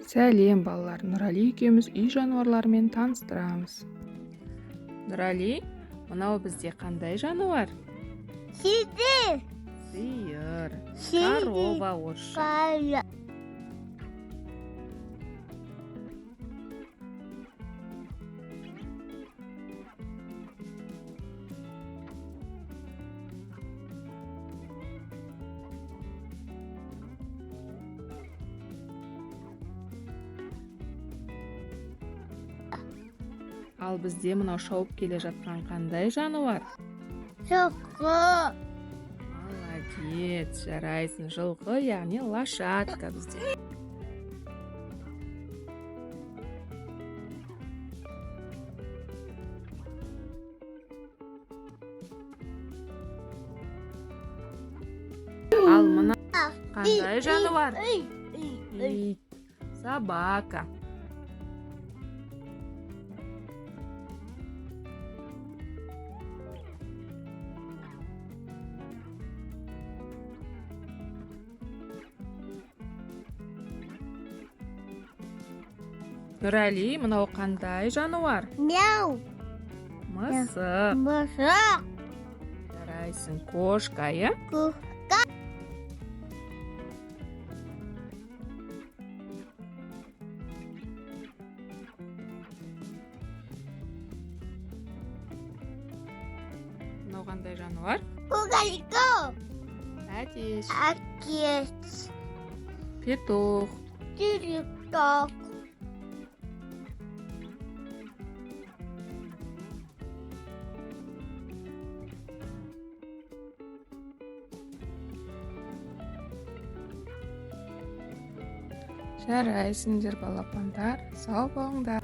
Сәлем, балалар! Нұрәли екеуміз үй жануарларымен таныстырамыз. Нұрәли, мынау бізде қандай жануар? Сиыр. Сиыр. Сиыр. Корова орысша. Қара. Ал бізде мынау шауып келе жатқан қандай жануар? Жылқы. Молодец, жарайсың. Жылқы, яғни лошадка бізде. Ал мына қандай жануар? Үй, үй, үй. Ит. Собака. Нұрәли, мынау қандай жануар? Мяу. Мысық. Мысық. Жарайсың, кошка, иә? Көк. Мынау қандай жануар? Көкәлікі. Әтеш. Әкес. Петух. Жүректок. Жарайсыңдар, балапандар, сау болыңдар.